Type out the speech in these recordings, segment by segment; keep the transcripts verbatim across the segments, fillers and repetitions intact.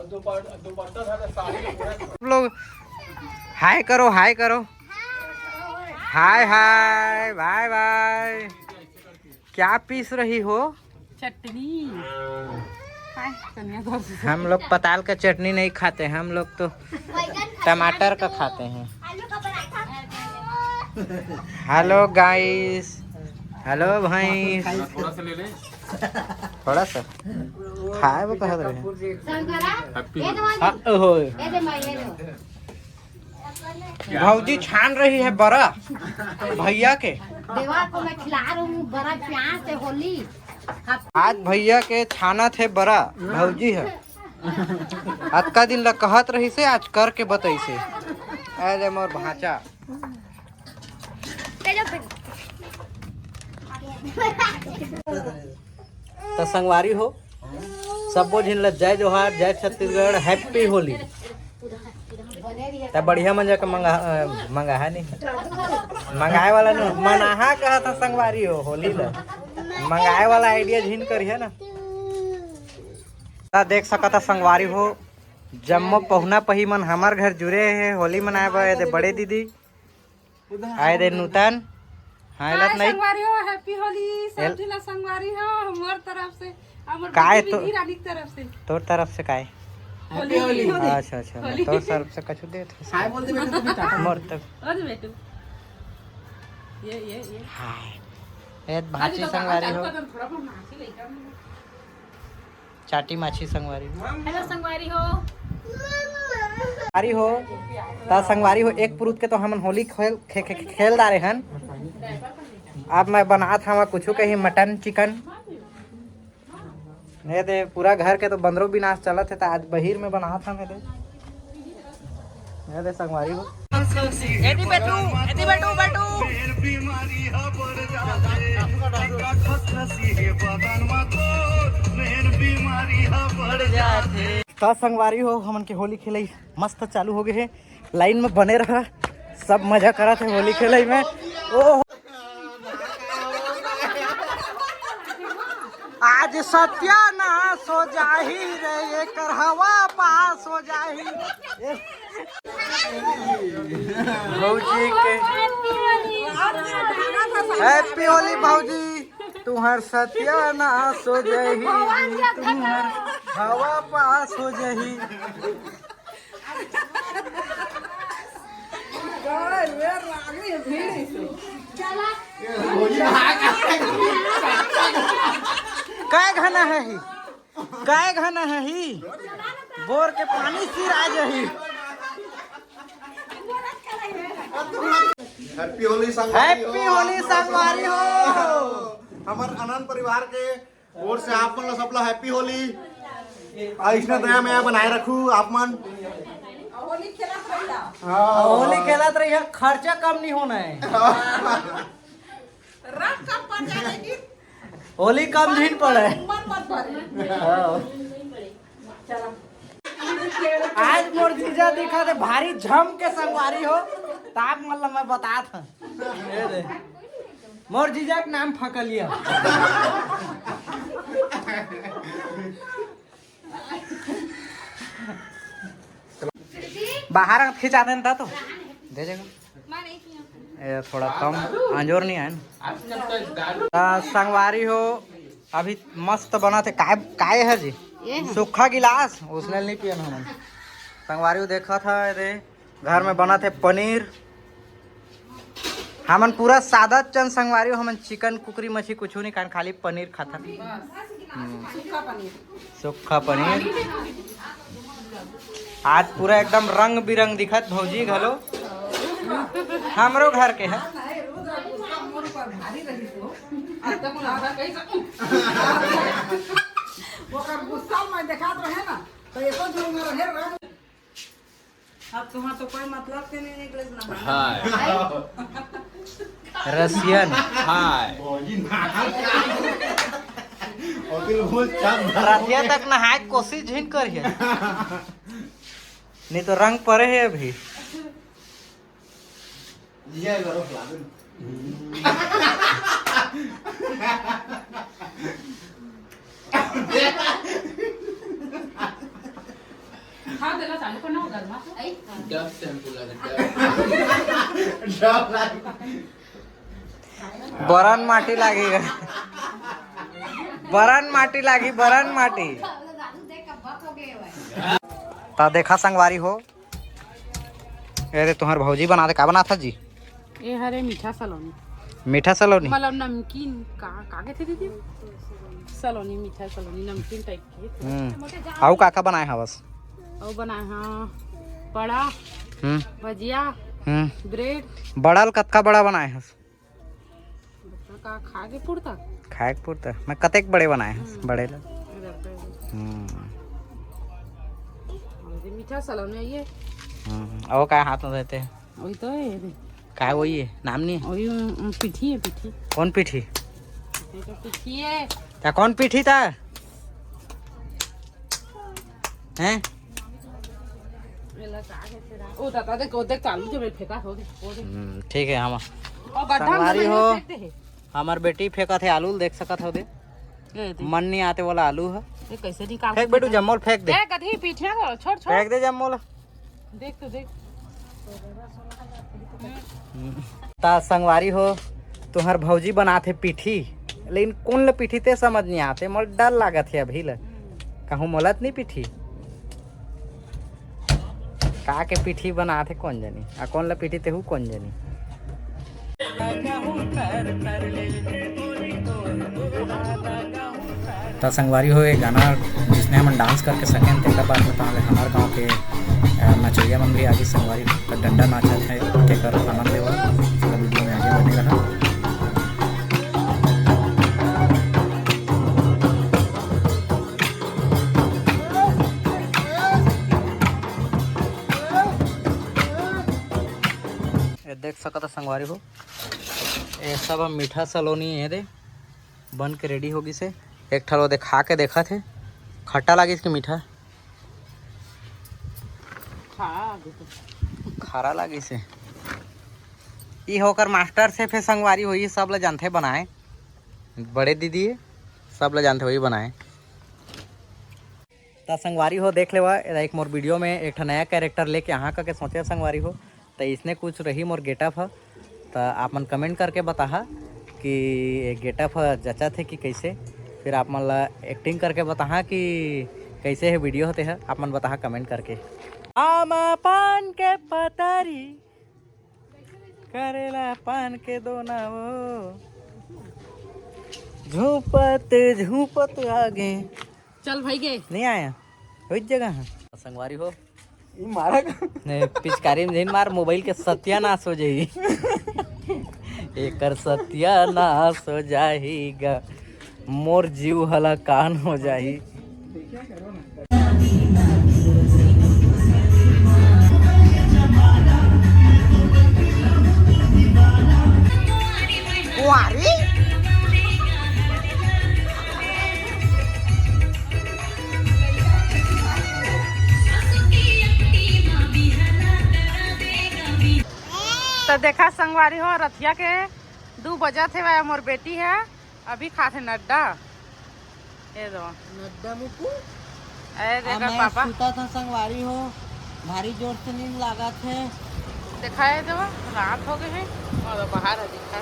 आप लोग हाय करो, हाय करो, हाय हाय, बाय बाय। क्या पीस रही हो? चटनी। हाय, कन्या घर से। हम लोग पताल का चटनी नहीं खाते हैं, हम लोग तो टमाटर का खाते हैं। हेलो गाइस, हेलो भाई। थोड़ा सा ले ले। थोड़ा सा खाए वो कहत रहे। संकरा, हैप्पी ये दे माई, हाँ, ओहो। ये दे माई, ये दे। भौजी छान रही है बरा भैया के। देवा को मैं खिला रही हूँ बरा प्याज से होली। आज भैया के छाना थे बरा भौजी है। अतका दिन ल कहत रही से, आज करके बताई से। अरे मोर भांचा। त संगवारी हो, सब्बो झिन ल जय जोहार, जय छत्तीसगढ़, हैप्पी होली। त बढ़िया मजा के मंगा, अ, मंगाहा नहीं, मंगाए वाला नहीं, मनाहा कहा था संगवारी हो होली ल, मंगाए वाला आइडिया झिन करिया ना। त देख सकत ह संगवारी हो, जम्मो पहुना पही मन हमर घर जुरे हे होली मनाए बर। ए दे बड़े दीदी, आए दे नूतन। हाँ, एला हाय नहीं। संगवारी हो, हैप्पी होली सब एल- झिन ला संगवारी हो, हमर तरफ से, हमर काय दीदी तो- विधि रानी के तरफ से। तोर तरफ से काय? होली, होली। अच्छा अच्छा, मैं होली। तोर तरफ से कछु देत हस। हाय बोल दे बेटा, तू भी टाटा। मोर तक। ओ दे बेटू। ये ये ये। हाय। ए अरे भाची तो संगवारी हो। थोड़ा बहुत नाची लइका में। चाटी माछी संगवारी हो। हेलो संगवारी हो। संगवारी हो, त संगवारी हो, एक पुरुत के तो हमन होली खेल, खे-, खे-, खेल डारे हन। अब मैं बनात हवा कुछु कही मटन चिकन। ये दे पूरा घर के तो बंदरो विनाश चलत हे, त आज बहिर में बनात हन। ये दे, ये दे संगवारी हो। एती बेटू, एती बेटू, बेटू। का संगवारी हो, हमन के होली खेलई मस्त चालू हो गए हे। लाइन में बने रहा, सब मजा करत हे होली खेलई में। ओ आज सत्यानाश हो जाही रे, एकर हवा पास हो जाही। भौजी के हैप्पी होली भौजी, तुहर सत्यानाश हो जाही, तुहर हवा पास हो जाही। काय घना है ही? काय घना है ही? बोर के पानी सिर आ जाही। हैप्पी होली संगवारी हो। हैप्पी होली संगवारी हो। हमर आनंद परिवार के ओर से आप मन ला सबला हैप्पी होली। अइसने दया मया बनाए रखू आप मन। होली खेलत रहिया। हाँ। होली खेलत रहिया, खर्चा कम नहीं होना है। रंग कम पड़ जाए लेकिन होली कम झिन पड़े। मन मत भरे। हाँ। चला। आज मोर जीजा दिखा दे भारी झम के संगवारी हो, त आप मन ला मैं बतात हूँ। ये दे। मोर जीजा के नाम फकलिया। बाहर खिंचा देन ता तो दे देगा। ए, थोड़ा कम अंजोर नहीं है ना। आ, संगवारी हो, अभी मस्त बना थे। काय, काय है जी? ये है। सूखा गिलास, उसने नहीं पियन हमन। संगवारी हो, देखा था रे, घर में बना थे पनीर। हमन पूरा सादा चंद संगवारी हो, हमन चिकन, कुकरी, मछली कुछ नहीं खान, खाली पनीर खाथन। हम्म। सूखा पनीर। आज पूरा एकदम रंग बिरंग दिखत भौजी घलो। हमरो घर के है। ओकर गुस्सा में देखात रहे ना, तो एको झूठ में रहे रंग। अब तुम्हार तो कोई मतलब के नहीं निकले ना। हाय। रसियन। हाय। रतिया तक नहाए के कोशिश झिन करिए। नहीं तो रंग पड़े है अभी। डब टेम्पू लगा, डब। डब लगा। बरन माटी लागी गा। बरन माटी लागी, बरन माटी। त देखा संगवारी हो, ये दे तुंहर भौजी बनाथे, का बनाथा जी? ये हरे मीठा सलोनी। मीठा सलोनी? मतलब नमकीन का, का कहते दीदी? सलोनी, मीठा सलोनी, नमकीन टाइप के। हम्म। अउ का का बनाए हवस? अउ बनाए हा बड़ा, हम्म। भजिया, हम्म। ब्रेड। बड़ा ल कतका बड़ा बनाए हस? का खाए के पुरता? खाए के पुरता? मैं कतेक बड़े बनाए हस? हम्म। बड़े ल? इधर पे। हम्म। और ये मीठा सलोनी है ये। हम्म। अउ का हाथ में देते हैं? वही तो है ये। का वही है? नाम नहीं है? वही, उम, उम, पीठी है, पीठी। कौन पीठी? ये तो पीठी है। ता कौन पीठी ता? हैं? ओ दादा, देख, ओ देख, आलू जो मैं फेंका हो, देख, ओ देख। हम्म, ठीक है, हम और गड्ढा में संगवारी हो, फेंकते हैं। हमर बेटी फेंकत हे आलू, देख सकत हो दे। ये देख। मन नहीं आते वाला आलू है। ये कैसे निकाल फेंक के बेटू, फेंका? जम्मो ल फेंक दे। ए, गधी, पीठिया तो छोड़, छोड़। फेंक दे जम्मो ल। देख तो देख। ता संगवारी हो, तुंहर भौजी बनाथे पीठी, लेकिन कौन ल पीठी ते समझ नहीं आते। मोर डर लागत हे अभी ल, कहूँ मोला त नहीं पीठी। का के पीठी बनाथे कौन जनी, आ कौन ल पीठी तेहू कौन जनी। त संगवारी हो, ये गाना जिसने हमन डांस करके सकेन, तेकर बाद में ताहले हमर गांव के, अ, नचइया मन भी आगे संगवारी हो, त डंडा नाचत हे, तेकर आनंद लेवा। चलो वीडियो में आगे बने रहा। ये देख सकत ह संगवारी हो, ये सब ह मीठा सलोनी हे दे, बन के रेडी हो गिस हे। एक ठा लो दे खा के देखत हे, खट्टा लागिस कि मीठा? खा, अभी तो। खारा लागिस हे। ई होकर मास्टर शेफ हे संगवारी हो, ई सब ल जानथे बनाए। बड़े दीदी हे, सब ल जानथे, वही बनाए। त संगवारी हो, देख लेवा, एदा एक मोर वीडियो में एक ठा नया कैरेक्टर लेके आहा करके सोचे संगवारी हो। त इसने कुछ रही मोर गेटअप ह, त आप मन कमेंट करके बताहा कि ये गेटअप ह जचत हे कि कैसे। फिर आप मन ला एक्टिंग करके बताहा कि कैसे हे वीडियो होते ह, आप मन बताहा कमेंट करके। आमा पान के पतरी, करेला पान के दोना वो, झूपत झूपत आगे। चल भाई गे। नहीं आया, वही जगह है। संगवारी हो, ई मारा का? नहीं, पिचकारी में झिन मार, मोबाइल के सत्यानाश हो जाही। एकर सत्यानाश हो जाही गा, मोर जीव हलाकान हो जाही। त देखा संगवारी हो, रतिया के दू बजत हे, मोर बेटी हे अभी खाथे नड्डा। ये दो। नड्डा मुकु। ए, देखा अब मैं पापा। सुता था संगवारी हो, भारी जोर से नींद लागत हे। देखा, ये दो, रात हो गए हे और बाहर है, दिखा।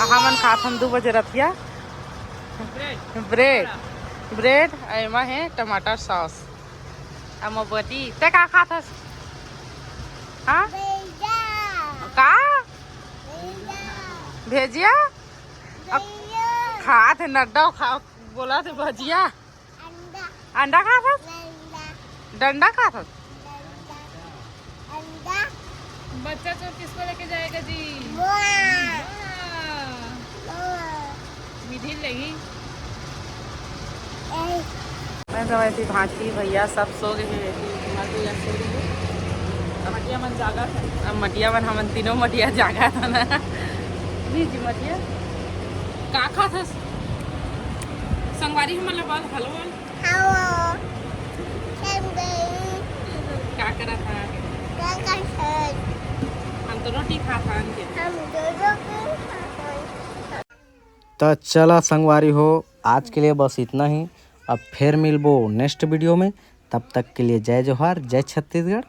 आ, हमन खात हन दू बजे रतिया। ब्रेड। ब्रेड, ब्रेड, आ एमा हे टमाटर सॉस। आ मोमबत्ती, ते का खात हस? हाँ? भैया। का? भैया। भेजिया? अब भैया। खात हे नड्डा खा, बोला थे भजिया। अंडा। अंडा खात हस? डंडा। डंडा खात हस? डंडा। अंडा। बच्चा चोर किसको लेके जाएगा जी? बुआ। बुआ। बुआ। विधि लगी। ए। मैं समझती भांची भैया सब सो गए हैं। हमारे भैया सो गए हैं। अब मटिया मन जागा था। अब मटिया मन, हमन तीनों मटिया जागा था ना। जी, जी, मटिया। का खात हस? संगवारी हमन ला बोल, हेलो बोल। हेलो। संगवारी। का करत हा? का करत हा? हम तो रोटी खात हन के। हम दो रोटी खात हन। त चला संगवारी हो, आज के लिए बस इतना ही। अब फिर मिलबो नेक्स्ट वीडियो में। तब तक के लिए जय जोहार, जय छत्तीसगढ़।